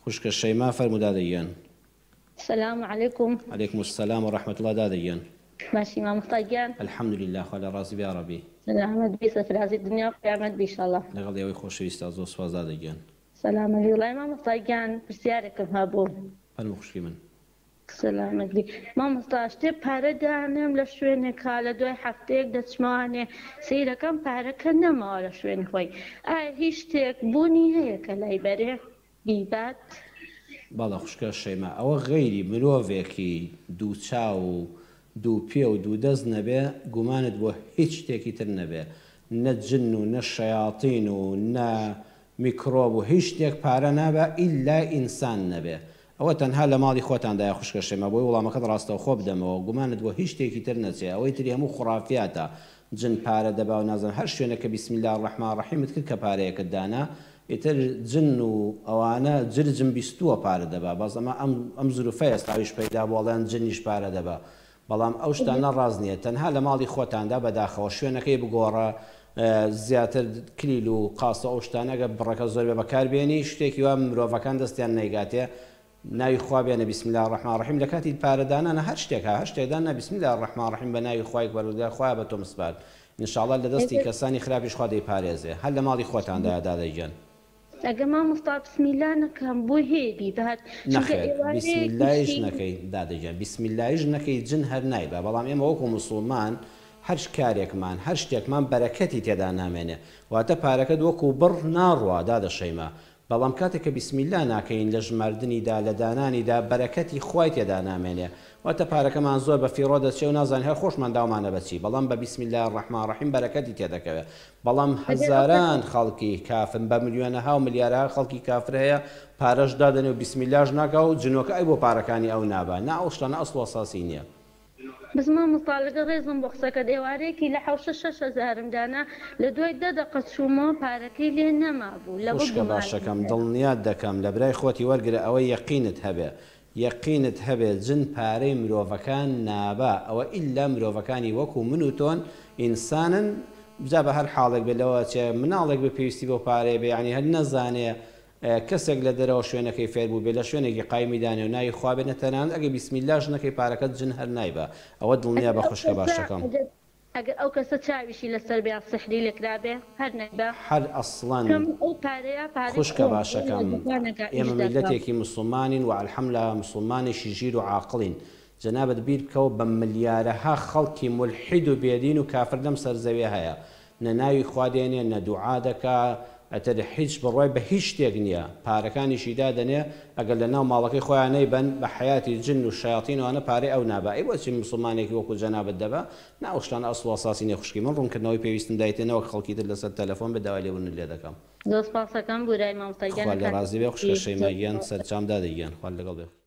خوشکە شەیما فەرموو دادە گیان. سلام علیکم. علیکم السلام و رحمە اللە دادە گیان. باشی مامۆستا گیان. الحمدللە خوا لێ ڕازی بێ یاڕەبی. سەلامەت بی سەرفرازی دنیا و قیامەت بی ئیشەڵا. لەگەڵ ئێوەی خۆشەویستا زۆر سوپاس دادە گیان. سەلامەت بی وەڵای مامۆستا گیان پرسیارێکم هەبوو. فەرموو خوشکی من. سەلامەت بی مامۆستا شتێ پارە دانێم لە شوێنێکا لە دوای هەفتەیەک دەچمەوانێ سەیرەکەم پارەکە نەماوە لە شوێنی خۆی ئایا هیچ شتێک بوونی هەیە کە لای بەرێ بیبات؟ بەڵێ خوشکە شەیما ئەوە غەیری مرۆڤێکی دوو چاو و دوو پێ و دوو دەست نەبێ گومانت بۆ هیچ شتێکی تر نەبێ نە جن و نە شەیاتین و نە میکرۆب و هیچ شتێک پارە نابا ئیلا ئینسان نەبێ ئەوە تەنها لە ماڵی خۆتاندایە خوشکە شەیما بۆی وڵامەکەت ڕاستەوخۆ بدەمەوە گومانت بۆ هیچ شتێکی تر نەچێ ئەوەی تری هەموو خوڕافیاتە جن پارە دەبا و نازانم هەر شوێنێک کە بسم اللە الرحمن الرحیمت کرد کە پارەیەکت دانا ئیتر جن و ئەوانە جرجم بیستووە پارە دەبا بەس ئەمە ئەم ئەم زروفە ئێستا ئەویش پەیدا بووە ئەڵێن جنیش پارە دەبا بەڵام ئەو شتانە ڕاست نییە تەنها لە ماڵی خۆتاندا بەداخەوە شوێنەکەی بگۆڕە زیاتر کلیل و قاسە ئەو شتانە ئەگەر بڕەکە زۆر بێ بەکار بێنی شتێکی وا مرۆڤەکان دەستیان نەیگاتێ ناوی خوا بێنە بسم اللە الرحمن الرحیم لە کاتی پارە دانانا هەر شتێک ها هەر شتێک دانا بسم اللە الرحمن الرحیم بە ناوی خوای پەروەردگار خوایە بە تۆم سپارد ان شاء اللە لە دەستی کەسانی خراپیش خوا دەیپارێزێ هەر لە ماڵی خۆتاندایە دادە گیان. ئەگەر مامۆستا بسمیلا نەکەم بۆی هەیە بیبات چونکە نەخێر ئێوارەیەکیش بیسمیلایش نەکەی دادە گیان بیسمیلایش نەکەی جن هەر نایبا بەڵام ئێمە وەکو موسوڵمان هەر کارێکمان هەر شتێکمان بەرەکەتی تێدا نامێنێ واتە پارەکەت وەکو بڕ ناڕوا دادە شەیما بەڵام کاتێک کە بسم اللە ناکەین لە ژماردنیدا لە دانانیدا بەرەکەتی خوای تێدا نامێنێ واتە پارەکەمان زۆر بە فیڕۆ دەچێ و نازانین هەر خۆشمان داومانە بە چی بەڵام بە بسم اللە الرحمن الرحیم بەرەکەتی تێدەکەوێ بەڵام ئەگەر ئەو کەسە هەزاران خەڵکی کافر بە ملیۆنەها و ملیارەها خەڵکی کافر هەیە پارەش دادەنێ و بسم اللەش ناکا و جنۆکە ئەی بۆ پارەکانی ئەو نابا نا ئەو شتانە ئەسڵ و ئەساسی نیە. بەس مامۆستا لەگەڵ ڕێزم بۆ قسەکەت ئێوارەیەکی لە حەوشە 6000م دانا لە دوای دە دەقە چوومەوە پارەکەی لێ نەمابوو لەوە خوشکە گومانم باشەکەم هەیە. دڵنیات دەکەم لە برای خۆتی وەرگرە ئەوەی یەقینت هەبێ یەقینت هەبێ جن پارەی مرۆڤەکان نابا ئەوە ئیلا مرۆڤەکانی وەکو من و تۆن ئینسانن جا بە هەر حاڵێک بێ لەوە ئەچێ مناڵێک بێ پێویستی بەو پارەیە بێ یانی هەر نەزانێ کەسێک لە دەرەوە شوێنەکەی فێر بووبێ لە شوێنێکی قایمی دانێ و ناوی خوا بێنێ تەنانەت ئەگەر بیسمیلاش نەکەی پارەکەت جن هەر نایبا ئەوە دڵنیا ئەگەر بە ئەو خوشکە کەسە باشەکەم. ئەگەر ئەگەر ئەو کەسە چاویشی لەسەر بێ یان سحری لێکرابێ هەر نایبا هەر ئەسڵەن چونکە من ئەو پارەیە پارەی خوشکە خۆم بوو لە باشەکەم دوکانێکا ئیش ئێمە دەکەم. میللەتێکی موسڵمانین وە الحمللە موسڵمانێکی ژیر و عاقڵین جەنابت بیر بکەوە بە ملیارەها خەڵکی مولحید و بێدین و کافر لەم سەر زەویە هەیە نە ناوی خوا دێنێ نە دوعا دەکا ئیتر هیچ بڕوای بە هیچ شتێک نیە پارەکانیشی دادەنێ ئەگەر لە ناو ماڵەکەی خۆیان نەیبەن بە حەیاتی جن و شەیاتین وانە پارەی ئەو نابا ئەی بۆچی موسڵمانێکی وەکو جەنابت دەبا نا ئەو شتانە ئەسڵ و ئەساسی نیە خوشکی من ڕوونکردنەوەی پێویستم دایتێ نەوەک خەڵکی تر لەسەر تەلەفۆن بێت داوای لێبوردنت لێ دەکەم. زۆر سپاسەکەم بورای مامۆستا خوا گیان لێ کاتت ڕازی بێ خوشکە خۆش شەیما زۆر گیان سپاس. سەرچاوم دادە گیان خوات لەگەڵ بێ.